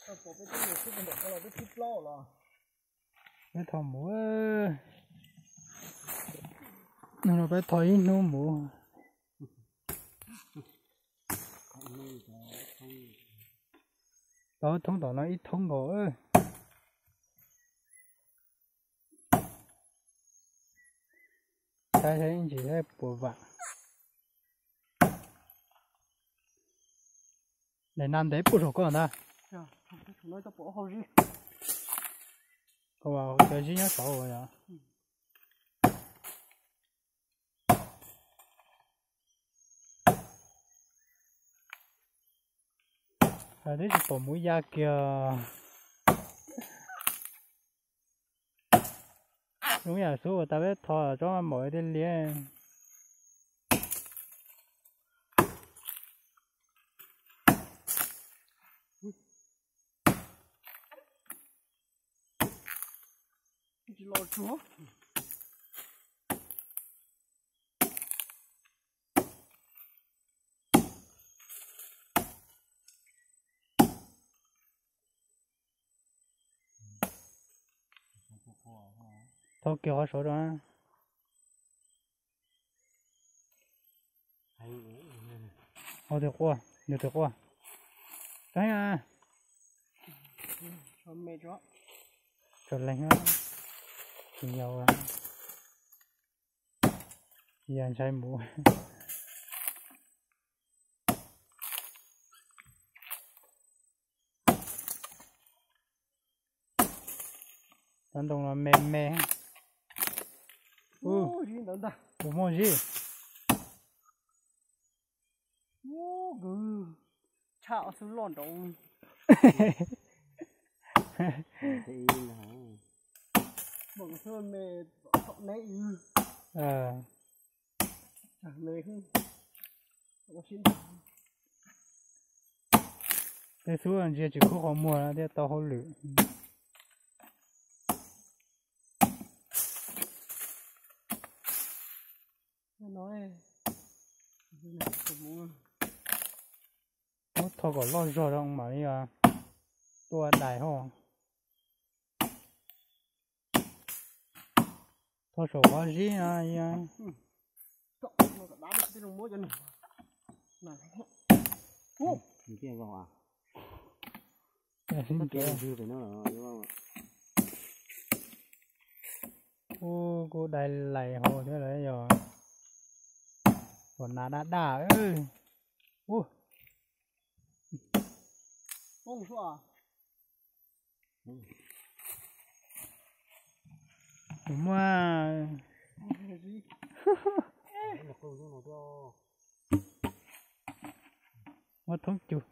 Peb thov mus, hnub no peb thov ib hnub mus. Tau thoob tom no ib thoob nkaus. Saib saib ib ntsis saib puas vam. Daim nas ntev puag saum koj ntag. Koj cov zib nyob saud yom. Twb tsis pom mus ya kiag. Zoo yam xub uas tas peb thov tsob maum thiaj liab. Thau kiag qhov saud rau. Hau tus quaj, yog tus quaj. Tau tso leeg, tsis yau, tsis yau ntshai mus. Cov ntoo no me me. Tus muaj zib. Tshaj xwb loj nraud. Meem xwb me, tom neb ib. Peb xub ntsia tsis khub qhov muag thiaj tau hauj lwm. Muab thau kom loj zog rau mam li tua dais hos. Thau saum qhov zib no. Ub, kuj dai lais hauv thiab lawm yog. Tus nas daj daj. Ub, tus muaj, muaj thoob cug.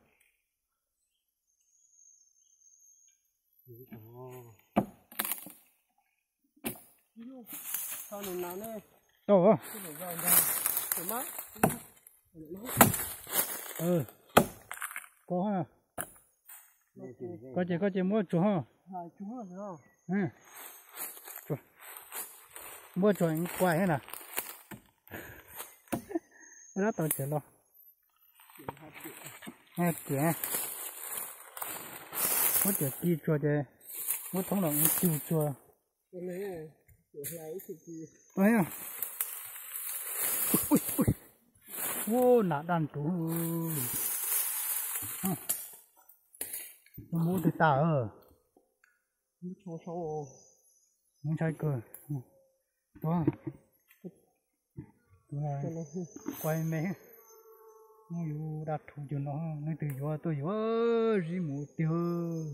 Tau. Koj, koj ces koj ces muab tsuag ho. Muab tsuag kuaj thiab na. Dab tau tsev los. Tias, muab tias ci tsuag ces muab thoob los cug tsuag. Ua nas daj ntuv. Muab twg tas. Ntshai kawg. Tua, tua, kuaj me, muab yus daj rhuv cug no, leej twg yuav tuaj yuav zib mus tiag.